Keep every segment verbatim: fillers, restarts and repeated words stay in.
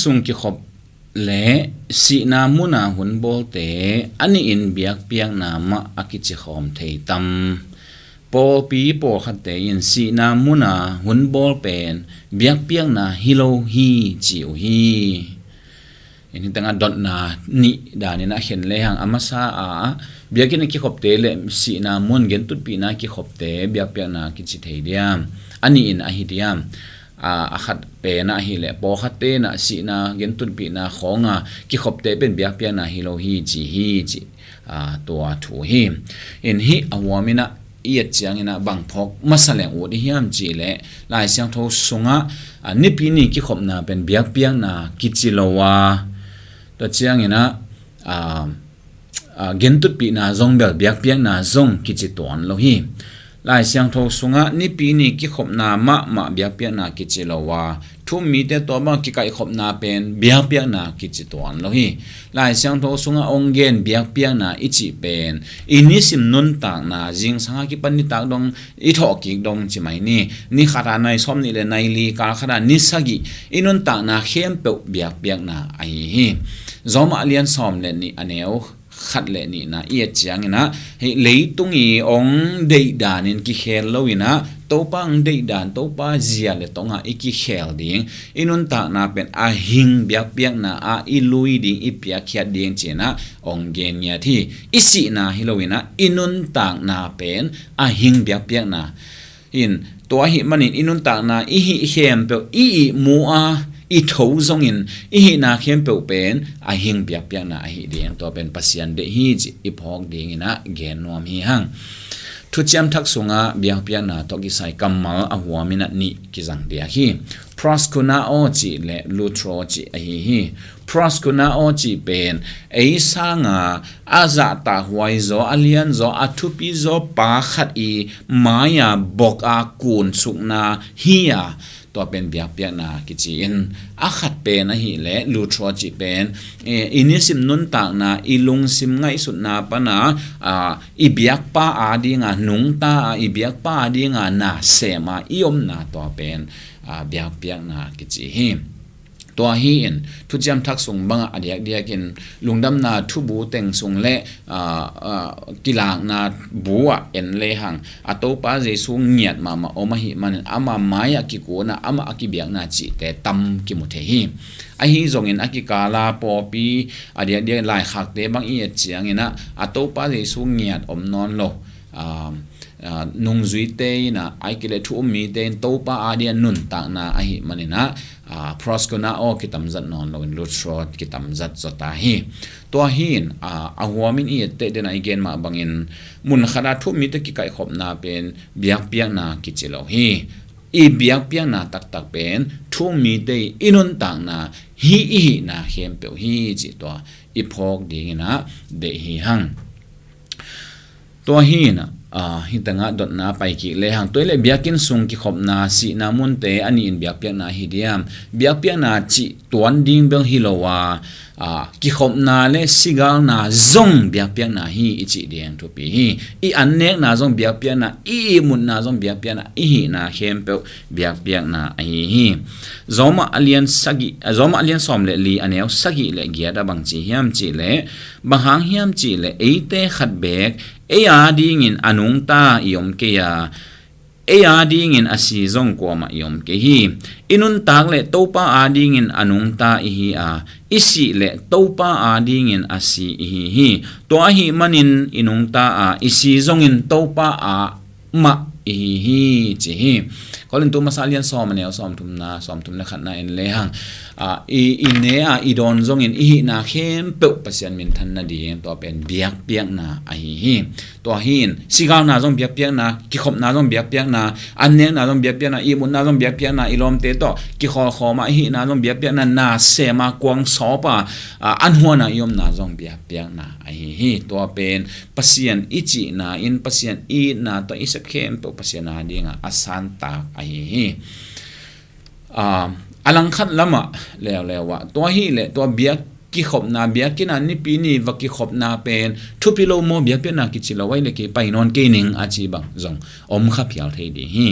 sung kikhop le sihna muna hun bawlte a nihin biakpiakna mah a kici khawm thei tam? Pawlpi pawlkhatte in sihna muna hun bawl pen biakpiakna hi lo hi ci uh hi. In hi tengah dotna nih danin a khen lehang a masa a biakinn a kikhopte le sihna mun gentutpihna kikhopte biakpiakna kici thei diam? A nihin ahi diam? A, a khat pen ahi le pawlkhatte na sihna gentutpihna khawnga kikhopte pen biakpiakna hi lo hi ci hi ci, a, tua thu hi. In hi a huamin ah i et ciangin ah bang phawk masa leng ut i hiam cih leh Lai Siangtho sungah, a, nipi ni kikhopna pen biakpiakna kici lo a, tua ciangin ah, a, a, gentutpihna zong bel biakpiakna zong kici tuan lo hi. Lai Siangtho sungah nipi ni kikhopna mahmah biakpiakna kici lo a, thu-um mite tua bang kikaihkhopna pen biakpiakna kici tuan lo hi. Lai Siangtho sungah hong gen biakpiakna i cih pen i nisim nuntakna, zingsang a kipan nitak dong i thawhkik dong ci mai ni. Ni khat a nai sawm nih le nai li, kal khat a ni sagih, i nuntakna khempeuh biakpiakna ahi hi. Rom a lian sawm le nih a neu khat le nihna i et ciangin ah, hih leitung i hong deih danin kikhel loin ah, Topa hong deih dan, Topa zia le tongah i kikhel ding, i nuntakna pen a hing biakpiakna ah i lui ding, i piakkhiat ding ci-in ah hong gen ngiat hi. I sihna hi loin ah i nuntakna pen a hing biakpiakna in, tua ahih manin i nuntakna i hih khempeuh i ihmu a i tho zongin i hihna khempeuh pen a hing biakpiakna ahi ding, tua pen Pasian deih hi cih i phawk dingin ah gen nuam hi hang. Thuciam Thak sungah biakpiakna tawh kisai kammal a huamin ah nih kizang diak hi. Proskuneo cih le lutro cih ahi hi. Proskuneo cih pen ei sanga a zahtak huai zaw, a lian zaw, a thupi zaw pa khat i mai-a bok a kunsukna hi a, tua pen biakpiakna kici in, a khat pen ahi le lutro cih pen, e, i nisim nuntakna, i lungsim ngaihsutna pana, a, i biakpa adinga nungta a, i biakpa adinga na sem a i omna, tua pen, a, biakpiakna kici hi. Tua hi in, Thuciam Thak sung bangah a diakdiakin lungdamna thubu teng sung le, a, a, kilakna bu ah en lehang, a Topa Jesu ngiat mahmah om ahih manin ama mai-ah kikuna, amah a kibiakna cihte tam kimu thei hi. Ahi zongin a kikala pawlpi a diakdiak laikhakte bang i et ciangin ah, a Topa Jesu ngiat om nawn lo. A, a, nungzuite in ah, ahih kei leh thu-um mite in Topa adia nuntakna ahih manin ah, a, proskuneo kitamzat nawn loin lutro kitamzat zaw ta hi. Tua hi in, a, a huamin i etteh den a i gen mah bangin, mun khat a thu-um mite kikaihkhopna pen biakpiakna kici lo hi. I biakpiakna taktak pen thu-um mite i nuntakna hi, i hihna khempeuh hi cih tua i phawk dingin ah deih hi hang. Tua hi in, a, hi tengah dotna pai kik lehang, tua hi leh biakinn sung kikhopna, sihna munte a nihin biakpiakna hi diam? Biakpiakna cih tuan ding bel hi lo a, a, kikhopna le sigalna zong biakpiakna hi i cih ding thupi hi. I annekna zong biakpiakna, i ihmutna zong biakpiakna, i hihna khempeuh biakpiakna ahi hi. Rom a lian sagih, a, Rom a lian sawm le li a neu sagih le giat a bang ci hiam cih leh, bang hang hiam cih leh eite khat beek ei adingin a nungta i om kei a, ei adingin a si zong kuamah i om kei hi. I nuntak le Topa adingin a nungta i hi a, i sih le Topa adingin a si i hi hi. Tua ahih manin i nungta a, i si zongin Topa a mah i hi hi ci hi. Korintu masa lian sawm a neu sawmthumna, sawmthum le khatna en lehang, a, i, i ne a i dawn zongin i hihna khempeuh Pasian minthan nading, tua pen biakpiakna ahi hi. Tua hi in, sigalna zong biakpiakna, kikhopna zong biakpiakna, annekna zong biakpiakna, ihmutna zong biakpiakna, i lawmte tawh kikhawlkhawm a i hihna zong biakpiakna, na sem a kuang sawp a, a, an huan a i omna zong biakpiakna ahi hi. Tua pen Pasian i cihna in, Pasian i itna tawh i sep khempeuh Pasian adinga a santak ahi hi. A, a langkhat lamah leuleu ah, tua hi leh tua biak kikhopna, biakinn ah nipi ni va kikhopna pen thupi lo maw, biakpiakna kici lo, ahih leh kei pai nawn kei ning a ci bang zong om kha phial thei ding hi.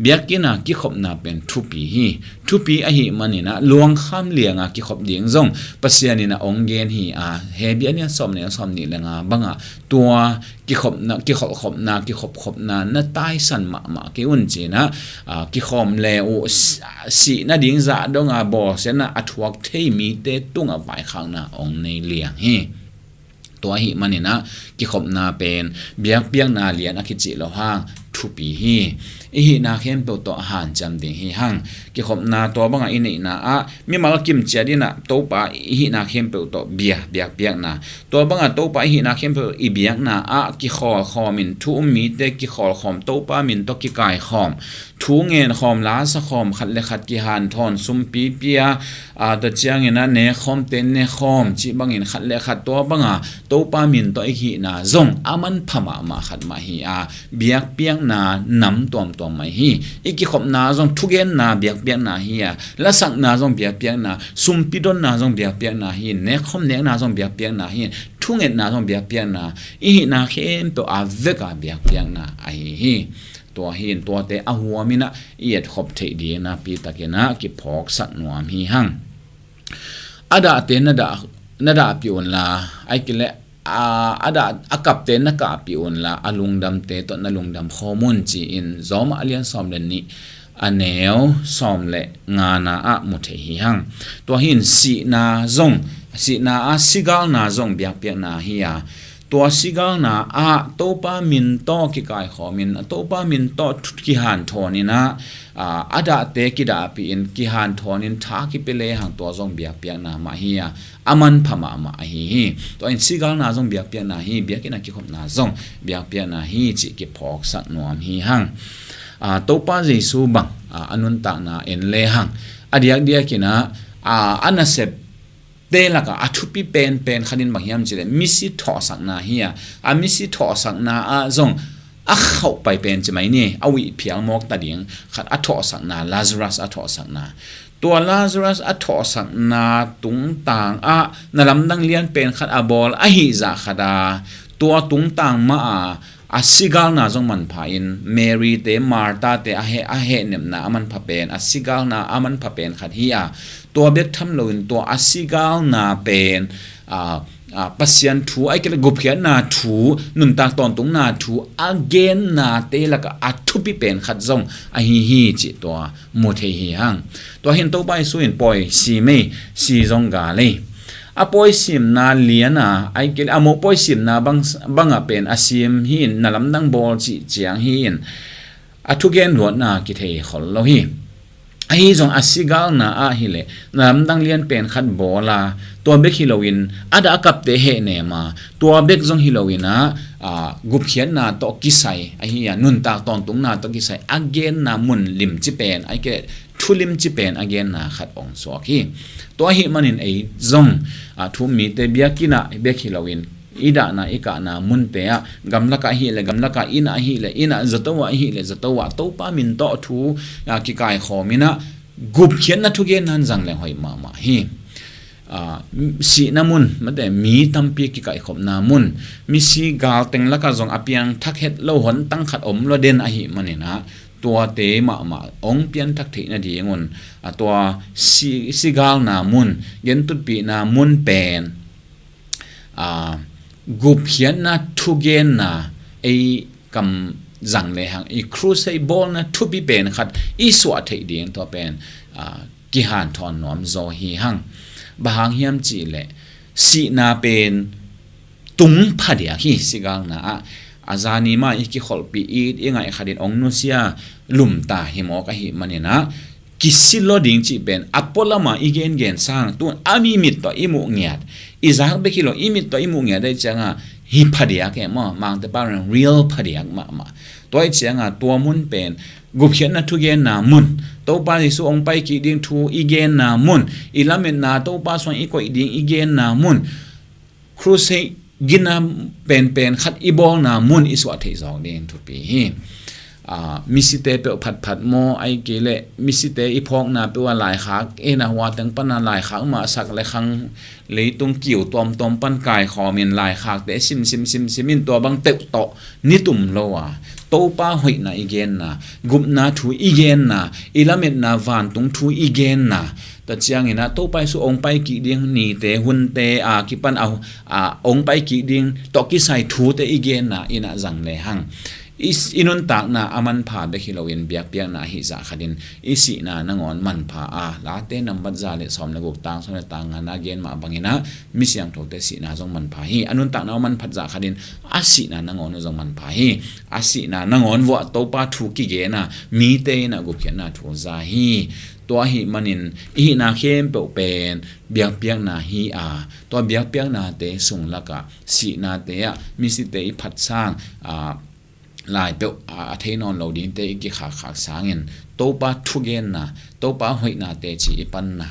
Biakinn ah kikhopna pen thupi hi. Thupi ahih manin ah luangkham liang a kikhop ding zong Pasian in ah ong gen hi a, Hebru a lian sawm, neu sawmnih le nga bang ah tua kikhopna, kikholhkhopna, kikhopkhopna na taisan mahmah kei un ci-in ah, aa, kikhawm le uh, si-, sih nading zah dong a bawlsiatna a thuak thei mite tungah vaikhakna ong nei liang hi. Tua ahih manin ah kikhopna pen biakpiakna lian a kici lo hang thupi hi. I hihna khempeuh tawh hanciam ding hi hang. Kikhopna tua bangah i neihna ah mimal kim ciat in ah Topa i hihna khempeuh tawh bia, biakpiakna. Tua bangah Topa i hihna khempeuh i biakna ah kikhawlkhawm in, thu um mite kikhawlkhawm, Topa min tawh kikaikhawm, thu ngenkhawm, lasakhawm, khat le khat kihanthawn, sumpi pia, aa, tua ciangin ah nekhawmte nekhawm cih bangin khat le khat tua banga Topa min tawh i hihna zong a manpha mahmah khat mah hi a, biakpiakna nam tuamtuam mah hi. I kikhopna zong thugenna biakpiakna hi a, lasakna zong biakpiakna, sumpi donna zong biakpiakna hi, nekkhawm nekna zong biakpiakna hi, thungetna zong biakpiakna, i hihna khempeuh a vek a biakpiakna ahi hi. Tua hi in tuate a huamin ah i etkhop theih ding nakpi takin ah kiphawksak nuam hi hang. A dahte na dah, na dahpih unla, ahih kei leh, a, a dah, a kapte na kapih unla, a lungdamte tawh na lungdam khawm un ci-in Rom a lian sawm le nih, a neu sawm le ngana ah mu thei hi hang. Tua hi in sihna zong, sihna ah sigalna zong biakpiakna hi a, tua sigalna ah Topa min tawh kikaikhawm in, Topa min tawh thu-, kihanthawn in ah, aa, a dahte kidahpih in, kihanthawn in, tha kipia lehang tua zong biakpiakna mah hi a, a manpha mahmah ahi hi. Tua in sigalna zong biakpiakna hi, biakinn a kikhopna zong biakpiakna hi cih kiphawksak nuam hi hang. Aa, Topa Jesu bang, aa, a nuntakna en lehang, a diakdiakin ah, aa, a nasep te lakah a thupi penpen khat in bang hiam cih leh misi thawhsakna hi a, a misi thawhsakna ah zong a khauhpai pen ci mai ni, a uih phial mawk ta ding khat a thawhsakna, Lazarus a thawhsakna. Tua Lazarus a thawhsakna tungtang ah na lamdang lian pen khat a bawl ahih zah khat a, tua tungtang mah a, a sigalna zong manpha in, Mary te, Martha te a heh, a hehnepna a manpha pen, a sigalna a manpha pen khat hi a, tua bek tham loin tua a sigalna pen, aa, aa, Pasian thu, ahih kei leh gupkhiatna thu, nuntak tawntungna thu a genna te lakah a thupi pen khat zong ahi hi cih tua mu thei hi hang. Tua hi in Topa Jesu in pawi si mei, si zong gal ei. A pawi simna lian a, ahih kei leh a mawh pawi simna bang, bangah pen a sim hi in, na lamdang bawl cih ciang hi in, a thugen luatna kithei khol lo hi. Ahi zong a sigalna ah hi leh na lamdang lian pen khat bawl a, tua bek hi loin a dah a kapte hehnem a, tua bek zong hi loin ah, aa, gupkhiatna tawh kisai ahi a, nuntak tawntungna tawh kisai a genna mun limci pen, ahih kei leh thu limci pen a genna khat ong suak hi. Tua ahih manin ei zong, aa, thu um mite biakinn ah bek hi loin, i dahna, i kahna munte ah, gamlak ah hi leh gamlak ah, inn ah hi leh inn ah, zato ah hi leh zato ah, Topa min tawh thu, aa, kikaikhawm in ah, gupkhiatna thugenna in zang leng hoih mahmah hi. Aa, sihna mun, mate, mi tampi kikaihkhopna mun, misi gal teng lakah zong a piangthak het lo hontang khat om lua den ahih manin ah, tuate mahmah ong pianthak theih nadingun, aa, tua si, sigalna mun, gentutpihna mun pen, aa, gupkhiatna thugenna ei kam zang lehang, i crusade bawlna thupi pen khat i suah theih ding tua pen, aa, kihanthawn nuam zaw hi hang. Bang hang hiam cih leh sihna pen tung phadiak hi, sigalna ah. A zani mah i kikholhpih, i it i ngaih khat in ong nusia lumta hi mawk ahih manin ah, kisi lo ding cih pen a pualam a i gengen sang, tun a mi mit tawh i muh ngiat, i zak bek hi lo, i mit tawh i muh ngiat ahih ciangin hi phadiak e maw, Mangte pau in real phadiak mahmah. Tua ahih ciangin tua mun pen gupkhiatna thugenna mun, Topa Jesu ong pai kik ding thu i genna mun, i lametna Topa suang i koih ding i genna mun, crusade gina penpen khat i bawlna mun i suah theih zawk ding thupi hi. a, misite peuh phatphat maw, ahih kei leh misite i phawkna peuh a laikhak, inn a hua teng pan a laikhak mah sak le khang leitung kiu tuamtuam pan kaikhawm in laikhakte simsim simsim in tua bang peuh tawh nitum lo a, Topa hoihna i genna, gupna thu i genna, i lametna vantung thu i genna, tua ciangin ah Topa Jesu hong pai kik ding nite, hunte a kipan a, a hong pai kik ding tawh kisai thute i genna in ah zang le hang i, i nuntakna a manpha bek hi loin biakpiakna ahih zah khatin i sihna nangawn manpha a, Late nambat za le sawm le guk, tang sawm le tang ngana gen mah bangin ah mi siangthote sihna zong manpha hi. A nuntakna a manphat zah khatin a sihna nangawn uh zong manpha hi. A sihna nangawn vuah Topa thu kigen a, mite in ah gupkhiatna thu za hi. Tua ahih manin i hihna khempeuh pen biakpiakna hi a, tua biakpiaknate sung lakah sihnate ah misite i phatsang, a, lai peuh a, a thei nawn lo dingte i kikhakkhak sangin Topa thugenna, Topa hoihnate ci i panna,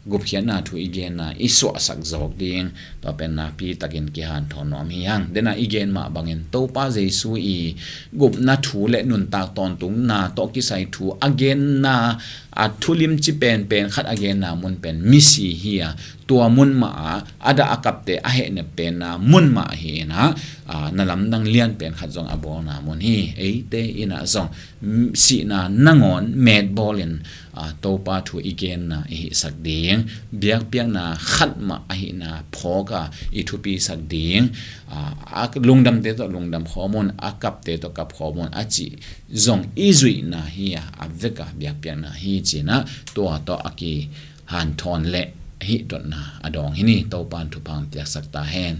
gupkhiatna thu i genna i suahsak zawk ding, tua pen nakpi takin kihanthawn nuam hi hang. Dena i gen mah bangin Topa Jesu i gupna thu le nuntak tawntungna tawh kisai thu a genna, a thulimci penpen khat a genna mun pen misi hi a, tua mun mah a, a dah a kapte a hehnep penna mun mah hi in ah, a, na lamdang lian pen khat zong a bawlna mun hi. Eite in ah zong, mm, sihna nangawn metbawlin, a, Topa thu i genna i hihsak ding, biakpiakna khat mah ahihna phawk a i thupisak ding, a, a lungdamte tawh lungdam khawm un, a kapte tawh kap khawm un a cih zong i zuihna hi a, a vek a biakpiakna hi ci in ah tua tawh a kihanthawn le hih dotna a dawng hi ni. Topa in thupha hong piaksak ta hen.